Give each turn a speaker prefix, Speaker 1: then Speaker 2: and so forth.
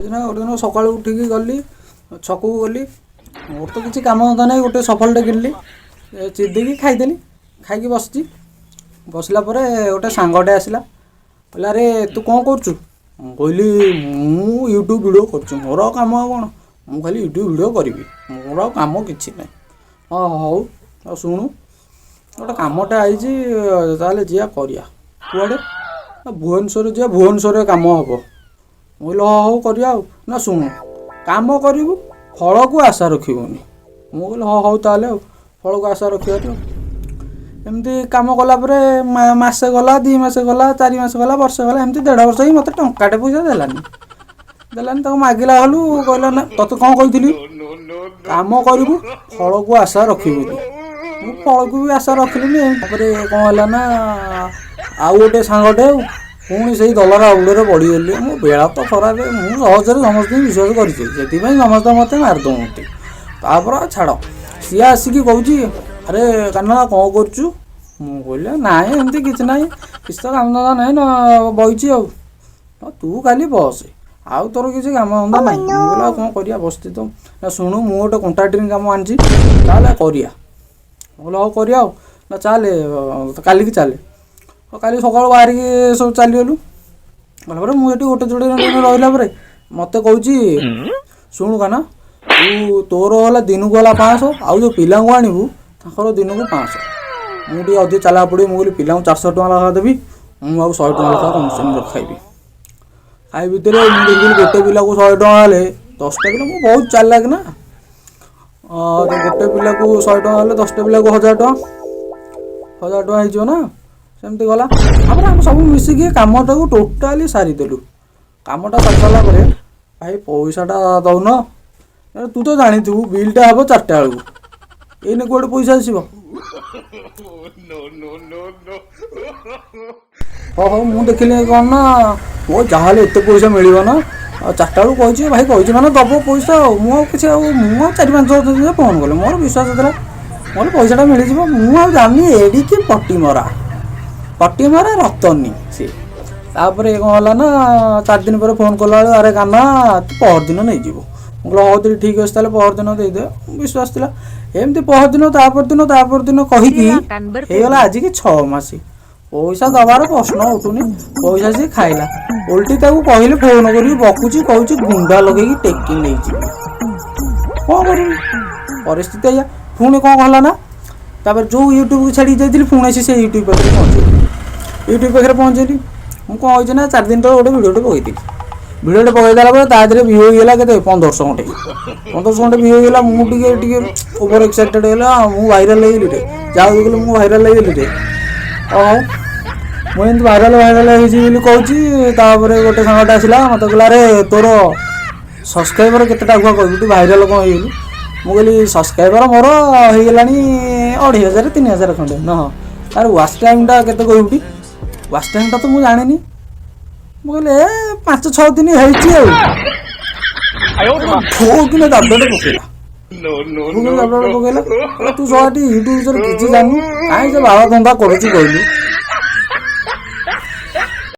Speaker 1: ଗୋଟେ ଦିନ ସକାଳୁ ଉଠିକି ଗଲି, ଛକକୁ ଗଲି। ମୋର ତ କିଛି କାମ ଧନ୍ଦା ନାହିଁ। ଗୋଟେ ସଫଲଟେ କିଣିଲି, ଚିରି ଦେଇକି ଖାଇଦେଲି। ଖାଇକି ବସିଛି। ବସିଲା ପରେ ଗୋଟେ ସାଙ୍ଗଟେ ଆସିଲା, କହିଲା, "ଆରେ, ତୁ କ'ଣ କରୁଛୁ?" ମୁଁ କହିଲି, "ମୁଁ ୟୁଟ୍ୟୁବ୍ ଭିଡ଼ିଓ କରୁଛି। ମୋର ଆଉ କାମ ଆଉ କ'ଣ? ମୁଁ ଖାଲି ୟୁଟ୍ୟୁବ୍ ଭିଡ଼ିଓ କରିବି, ମୋର ଆଉ କାମ କିଛି ନାହିଁ।" "ହଁ, ହଉ, ଆଉ ଶୁଣୁ, ଗୋଟେ କାମଟେ ଆଇଛି, ତାହେଲେ ଯିବା କରିବା।" "କୁଆଡ଼େ?" "ନା, ଭୁବନେଶ୍ୱର ଯିବା, ଭୁବନେଶ୍ୱରରେ କାମ ହେବ।" ମୁଁ କହିଲି, "ହଁ, ହଉ, କରିବା ଆଉ।" "ନା, ଶୁଣୁ, କାମ କରିବୁ, ଫଳକୁ ଆଶା ରଖିବୁନି।" ମୁଁ କହିଲି, "ହଁ, ହଉ ତାହେଲେ, ଆଉ ଫଳକୁ ଆଶା ରଖିବାନି ଆଉ।" ଏମିତି କାମ କଲା ପରେ ମାସେ ଗଲା, 2 ମାସ ଗଲା, 4 ମାସ ଗଲା, ବର୍ଷେ ଗଲା, ଏମିତି ଦେଢ଼ ବର୍ଷ ହିଁ ମୋତେ ଟଙ୍କାଟେ ପଇସା ଦେଲାନି, ଦେଲାନି। ତାକୁ ମାଗିଲା ହେଲୁ କହିଲା, "ନା, ତୋତେ କ'ଣ କହିଥିଲି? କାମ କରିବୁ, ଫଳକୁ ଆଶା ରଖିବୁନି।" ମୁଁ ଫଳକୁ ବି ଆଶା ରଖିଲିନି। ତାପରେ କ'ଣ ହେଲା ନା, ଆଉ ଗୋଟେ ସାଙ୍ଗଟେ, ଆଉ ପୁଣି ସେଇ ଦଲାର ହାବୁଡ଼ରେ ପଡ଼ିଗଲି। ମୋ ବେଳା ତ ଖରାପ, ମୁଁ ସହଜରେ ସମସ୍ତଙ୍କୁ ବିଶ୍ୱାସ କରିଛି, ସେଥିପାଇଁ ସମସ୍ତେ ମୋତେ ମାରିଦେଉଛନ୍ତି। ତାପରେ ଆଉ ଛାଡ଼, ସିଏ ଆସିକି କହୁଛି, "ଆରେ କାହ୍ନା, କ'ଣ କରୁଛୁ?" ମୁଁ କହିଲି, "ନାଇଁ, ଏମିତି କିଛି ନାହିଁ, କିଛି ତ କାମ ଧନ୍ଦା ନାହିଁ ନା, ବଇଛି ଆଉ।" "ହଁ, ତୁ ଖାଲି ବସେ, ଆଉ ତୋର କିଛି କାମ ଧନ୍ଦା ନାହିଁ।" ମୁଁ କହିଲି, "ଆଉ କ'ଣ କରିବା, ବସିଛି ତ।" "ନା, ଶୁଣୁ, ମୁଁ ଗୋଟେ କଣ୍ଟ୍ରାକ୍ଟିଂ କାମ ଆଣିଛି, ତାହେଲେ କରିବା।" ମୁଁ କହିଲି, "ହଉ, କରିବା ଆଉ।" "ନା, ଚାଲେ, କାଲିକି ଚାଲେ।" ହଉ, କାଲି ସକାଳୁ ବାହାରିକି ସବୁ ଚାଲିଗଲୁ। ଗଲା ପରେ ମୁଁ ସେଠି ଗୋଟେ ଯୋଡ଼େ ଦିନ ରହିଲା ପରେ ମୋତେ କହୁଛି, "ଶୁଣୁ କାହ୍ନା, ତୁ ତୋର ହେଲା ଦିନକୁ ହେଲା 500, ଆଉ ଯେଉଁ ପିଲାଙ୍କୁ ଆଣିବୁ ତାଙ୍କର ଦିନକୁ 500।" ମୁଁ ଟିକେ ଅଧିକ ଚାଲାକ ପଡ଼ିବ। ମୁଁ କହିଲି, "ପିଲାଙ୍କୁ 400 ଟଙ୍କା ଲେଖା ଦେବି, ମୁଁ ଆଉ 100 ଟଙ୍କା ଲେଖା କମିଶନ ଖାଇବି।" ଖାଇ ଭିତରେ ମୁଁ ଦେଖିଲି, ଗୋଟେ ପିଲାକୁ 100 ଟଙ୍କା ହେଲେ 10ଟା ପିଲା, ମୁଁ ବହୁତ ଚାଲାକ ନା, ତ ଗୋଟେ ପିଲାକୁ 100 ଟଙ୍କା ହେଲେ 10ଟା ପିଲାକୁ 1000 ଟଙ୍କା, 1000 ଟଙ୍କା ହେଇଯିବ ନା? ସେମିତି ଗଲା। ତାପରେ ଆମେ ସବୁ ମିଶିକି କାମଟାକୁ ଟୋଟାଲି ସାରିଦେଲୁ। କାମଟା ସାରି ସାରିଲା ପରେ, "ଭାଇ, ପଇସାଟା ଦଉନ?" ଆରେ, ତୁ ତ ଜାଣିଥିବୁ, ବିଲ୍ଟା ହେବ 4ଟା ବେଳକୁ, ଏଇନେ କୁଆଡ଼େ ପଇସା ଆସିବ?
Speaker 2: No, no, no.
Speaker 1: ହଉ ହଉ, ମୁଁ ଦେଖିଲି କ'ଣ ନା, ଓ ଯାହାହେଲେ ଏତେ ପଇସା ମିଳିବ ନା, ଆଉ 4ଟା ବେଳକୁ କହିଛି, ଭାଇ କହିଛି ମାନେ ଦବ ପଇସା। ଆଉ ମୁଁ ଆଉ କିଛି ଆଉ ମୁଁ ଆଉ 4-5 ଦିନ ଫୋନ୍ କଲି। ମୋର ବିଶ୍ୱାସ ଥିଲା, ମୋର ପଇସାଟା ମିଳିଯିବ। ମୁଁ ଆଉ ଜାଣିନି ଏଡ଼ିକି ପଟି ମରା, ପଟି ମରା ରତନୀ ସିଏ। ତାପରେ କ'ଣ ହେଲା ନା, 4 ଦିନ ପରେ ଫୋନ୍ କଲାବେଳକୁ, "ଆରେ କାହ୍ନା, ତୁ ପହରଦିନ ନେଇଯିବୁ।" ମୁଁ କହିଲି, "ହଉ ତାହେଲେ ଠିକ୍ ଅଛି, ତାହେଲେ ପହରଦିନ ଦେଇଦେ।" ବିଶ୍ୱାସ ଥିଲା। ଏମିତି ପହରଦିନ, ତା ପରଦିନ, ତା ପରଦିନ କହିକି
Speaker 3: Silakan
Speaker 1: ହେଇଗଲା
Speaker 3: berpilih.
Speaker 1: ଆଜିକି 6 ମାସ। ପଇସା ଦବାର ପ୍ରଶ୍ନ ଉଠୁନି। ପଇସା ସିଏ ଖାଇଲା। ଓଲଟି ତାକୁ କହିଲେ ଫୋନ କରିକି ବକୁଛି, କହୁଛି ଗୁଣ୍ଡା ଲଗେଇକି ଟେକି ନେଇଯିବି। କ'ଣ କରିବି? ପରିସ୍ଥିତି ଏଇଆ। ପୁଣି କ'ଣ ହେଲା ନା, ତାପରେ ଯେଉଁ ୟୁଟ୍ୟୁବକୁ ଛାଡ଼ିକି ଯାଇଥିଲି, ପୁଣି ଆସି ସେ ୟୁଟ୍ୟୁବ ପାଖରେ ପହଞ୍ଚିଲି। ୟୁଟ୍ୟୁବ ପାଖରେ ପହଞ୍ଚିଲି। ମୁଁ କ'ଣ ହେଇଛି ନା, 4 ଦିନ ତଳେ ଗୋଟେ ଭିଡ଼ିଓଟେ ପକେଇଥିଲି। ଭିଡ଼ିଓଟେ ପକେଇ ଦେଲା ପରେ ତା ଦେହରେ ଭିଉ ହେଇଗଲା କେତେ? 1500 ଖଣ୍ଡେ, 1500 ଖଣ୍ଡେ ଭିଉ ହେଇଗଲା। ମୁଁ ଟିକେ ଟିକେ ଓଭର ଏକ୍ସାଇଟେଡ୍ ହେଇଗଲା। ମୁଁ ଭାଇରାଲ ହେଇଗଲି ରେ, ଯାହା ଦେଖିଲି ମୁଁ ଭାଇରାଲ ହେଇଗଲି ରେ। ହଉ, ମୁଁ ଏମିତି ଭାଇରାଲ ଭାଇରାଲ ହେଇଛି ବୋଲି କହୁଛି। ତାପରେ ଗୋଟେ ସାଙ୍ଗଟା ଆସିଲା, ମୋତେ କହିଲା, "ଆରେ, ତୋର ସବସ୍କ୍ରାଇବର କେତେଟା ଆଗୁଆ କହିବୁ, ତୁ ଭାଇରାଲ କ'ଣ ହେଇଗଲୁ?" ମୁଁ କହିଲି, "ସବସ୍କ୍ରାଇବର ମୋର ହେଇଗଲାଣି 2500, 3000 ଖଣ୍ଡେ।" "ନା, ହଁ, ତାର ୱାଚ୍ ଟାଇମ୍ଟା କେତେ କହିବୁ ଟି?" ୱାଚ୍ ଟାଇମ୍ଟା ତ ମୁଁ ଜାଣିନି। ମୁଁ କହିଲି, "ଏ 5-6 ଦିନ ହେଇଛି।" ଆଉ ଠୋକିନା ଦାଦଟେ ପକେଇଲା।
Speaker 2: No, no,
Speaker 1: ଠୋକିନା
Speaker 2: no,
Speaker 1: ଦାଦଟେ
Speaker 2: no.
Speaker 1: ପକେଇଲା। କହିଲା, "ତୁ ଶଳାଟି ୟୁଟ୍ୟୁବ ବିଷୟରେ କିଛି ଜାଣିନୁ, କାହିଁ ସେ ବାଳ ଧନ୍ଦା କରୁଛୁ କହିଲୁ?"